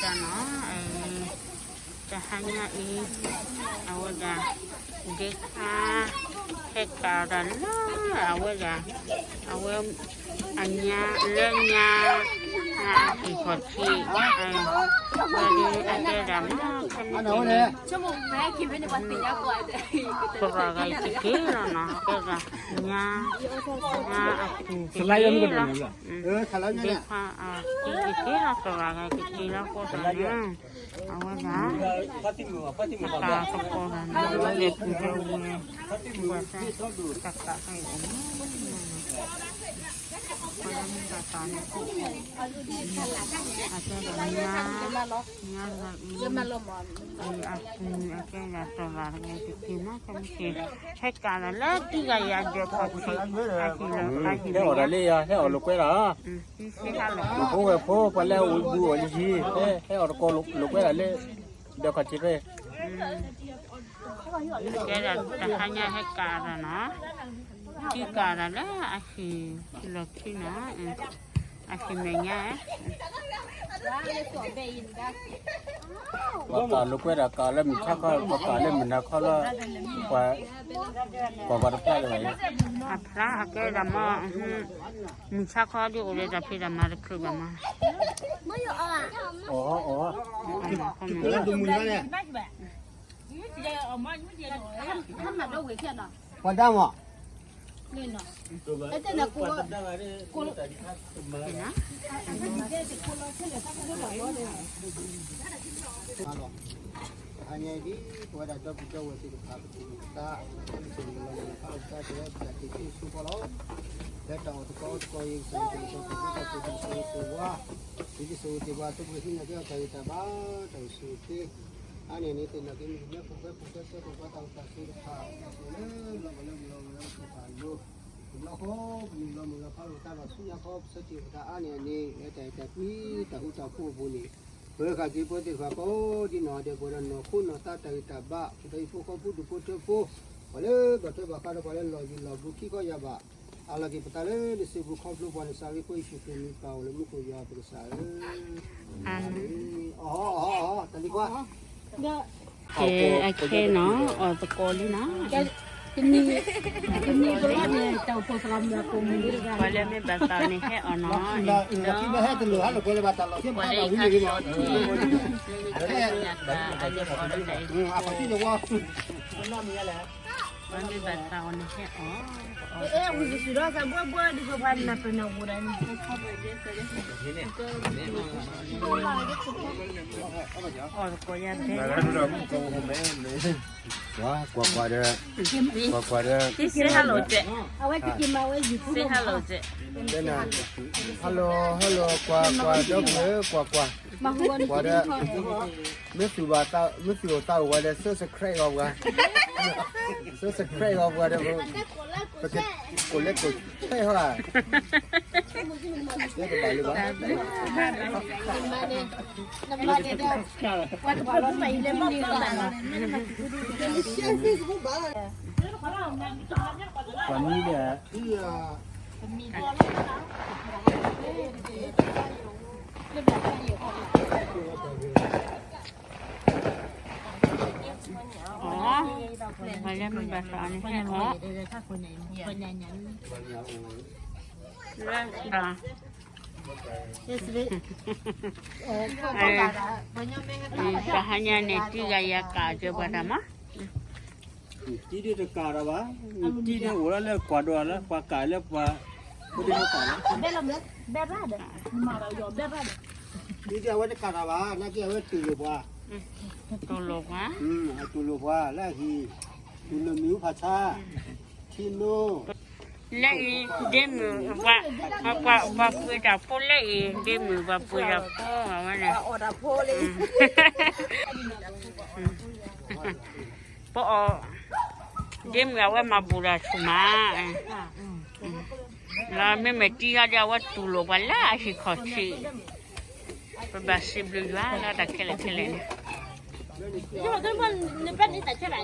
တၢ်နီၤ, တဟါညါအံၤ အဝဲဒၣ် ဒ့ခွါ ဟဲကးတၢ်လၢ အဝဲဒၣ် အဝဲ အညါ လၢညါ အဟံၣ်ခီၣ်ထံး ဝဲဒၣ်အကဲဒၣ်မၤ ခဲမုၢ်န့ၣ် သရၣ်ဂၤအံၤတက့ၢ်လီၤနီၤ, အကဲဒၣ် ညါ ညါအပူၤတက့ၢ်လီၤ, ဒ့ခွါအက့ၤတက့ၢ်လီၤ, သရၣ်ဂၤက့ၤတက့ၢ်လီၤ, အဃိသတးန့ၣ် အဝဲဒၣ် တၢ်ကပီၤတၢ်န့ၣ် ဝဲလဲၤပူၤဝဲ ပှၤသး တၢ်ကးအံၤ ပှၤလၢမ့ၢ်ဘၣ်သးန့ၣ် အကဲဒၣ်ညါ ညါလီၤအံၤ အပူၤ အကဲဒၣ်သရၣ်တဂၤတက့ၢ်မး ကမ့ၢ်က့ၤ ဟဲကးလီၤလၢတံဂၤယၤဒၢးခီၣ်ထံး အဟံၣ်လီၤ ဟဲအီၣ်ဒၣ်လၢယၤ ဟဲအီၣ်လိာ်ကွဲဒၣ် ဖိဝဲၢ်ဖိ ပှၤလၢအအိၣ်ဘူးအီၤလံယံၤ ဟဲအီၣ်တကိးလိာ်ကွဲဒၣ်လၢ ဒၢးခီၣ်ထံးဖဲ ကဲဒၣ်တဟါညါဟဲကးတၢ်နီၤ, ထံကးတၢ်လၢအဟံၣ်လီၢ်ခံနီၤ, အဟံၣ်မဲာ်ညါ, ပှၤကးလိာ်ကွဲဒၣ်ကးလၢမုၢ်ဆါခီ ပှၤကးလၢမုၢ်နၤခီလီၤ, ပှၤ ပှၤပှၤတဖျါလၢၤဘၣ်, အဖျါအကဲဒၣ်မ့ၢ် မုၢ်ဆါခီဒ်အိၣ်လၢတၢ်ဖံးတၢ်မၤတချုးဘၣ်မး, အီၣ်အီၣ် ပှၤဒါမး, တဟါညါအံၤဒ် ပဝဲဒၣ်ဒီပုၢ်ဒီဝဲၢ်သ့ၣ်တဖၣ် ပတၢ်အိၣ်မူသး ပတၢ်အိၣ်မူသး ပတၢ်အိၣ်မူသး ပတၢ်အိၣ်မူသး လၢတၢ်အီၣ်တကီတကီအံၤ ကစၢ်ယွၤကဆိၣ်ဂ့ၤဆိၣ်ဝါ ဒ်ကစၢ်ယွၤတ့ၢ်ပှၤ ဒ်ကစၢ်ယွၤဟ့ၣ်လီၤက့ၤအီၤတၢ်ဂံၢ်တၢ်ဘါ တၢ်အိၣ်ဆူၣ်အိၣ်ချ့ အါန့ၢ်န့ၣ် သ့ၣ်နီၣ်က့ၤမုၢ်ကမဲ ဖိၣ်ဃဲဖိၣ်ဃဲ ဆၢဖိၣ်ဃဲ တၢ်အိၣ်သးသ့ၣ်တဖၣ် လၢလီၤဘၣ်လၢမုၢ်လီၤမုၢ်လီၤ ပကပာ်လိၤ တဘျီဃီ ပနုာ်လီၤမုၢ်လီၤဖးလိာ်သးဒီးဆူညါခီ ပဆၢထံၣ်ပတၢ်အါန့ၢ်န့ၣ် လၢတၢ်အဲၣ်တၢ်ကွံ တၢ်ဃူတၢ်ဖိးအပူၤန့ၣ် ပဃၣ်က့ၤပှၤသ့ၣ်တဖၣ်ကိးဒ်နီၢ်ဒဲး ပဝဲဒၣ်နီၢ်ခိနီၢ်သးတၢ်ဂံၢ်တၢ်ဘါ ပတၢ်အံၤဖိဃီဖိဒူၣ်ဖိထၢဖိ ပှၤလၢဘၣ်ထွဲဘၣ်ဃးဒီးပှၤလၢလီၢ်ယံၤလီၢ်ဘူးခံခီယၢ်ဘး အလီၢ်က့ၤပသးလၢနစုပူၤခီဖျိပှၤန့ၣ် စးရ့ခိၣ်ယ့ၣ်ၡူးခရံာ်မံၤပၢ်အိၣ်လၢမူခိၣ်ယွၤပကစၢ်ဧၢ အၤမ့ၣ် အီၣ်အီၣ်အီၣ်အီၣ် တၢ်လံကွၢ် ကဲအခဲနီၤ အီၣ်သကိးလံနီၤ ပှၤလၢမ့ၢ်ဘၣ်သးန့ၣ်ဟဲအီၣ်နီၤ ပှၤလၢအံၤခါဆၢထံၣ် လၢညါတၢ်အလဲၤအီၣ်လၢတၢ်အံၤ ပှၤမ့ၢ်ဘၣ်သးအီၤန့ၣ်ဟဲအီၣ် အီၣ်သကိးယၤဘဲ ကွၢ်ကွၢ်ဒီး ကွၢ်ကွၢ်ဒီး Say hello ကဲ Say hello ကဲ hello hello ကွၢ်ကွၢ်ဒီပုၢ်ဝဲၢ် ကွၢ်ကွၢ် ကွၢ်ဒီး မ့ၢ်သုဘၣ်သး မ့ၢ်သုအိၣ်သးအိၣ်ဝဲဒီး subscribe အီၤပှၤ subscribe အီၤပှၤဒီး ပကကိးလဲၣ်ကိးထဲဟီဧါ ယဲတဘၣ်လၢၤဘၣ် ပှၤမံဒီး အီၣ် ပှၤလၢမ့ၢ်ဘၣ်သးန့ၣ်ဟဲအီၣ် လၢ တဟါညါန့ၣ် တံၤဂၤယၤကးကၢပှၤတၢ်မး တံၤဒ်တကးဒီးဘၣ်, တံၤဒ်အိၣ်လၢလၢကွၢ်ဒိးလၢပှၤကးလၢပှၤ ဖိဒိၣ်ကးလၢ တံၤဒ်အဝဲတကးတၢ်ဘၣ် နာ်က့အဝဲတူၢ်လိာ်ပှၤ, တူၢ်လိာ်ပှၤ, အတူၢ်လိာ်ပှၤလၢအဟံၣ်, တူၢ်လိာ်မ့ၣ်အူဖးဆါ, ထံနိ လၢအံၤ ဒ့မုၣ် ပှၤပှ့ၤတၢ်ဖိလၢအံၤ ဒ့မုၣ် ပှၤပှ့ၤတၢ်ဖိ အဝဲန့ၣ် ပအီၣ် ဒ့မုၣ် အဝဲမၤဘူၣ်တၢ်ဆူၣ်မး, လၢမ့မ့ၢ်တံၤဟီဒီး အဝဲတူၢ်လိာ်ပှၤလၢအဟံၣ်ခီၣ်ထံး, ပဘၣ်စံးဘျုးယွၤလၢတၢ်ခဲလၢာ်ခဲလၢာ်န့ၣ် နဘၣ်န့ၣ်တၢ်ဆၢဘၣ်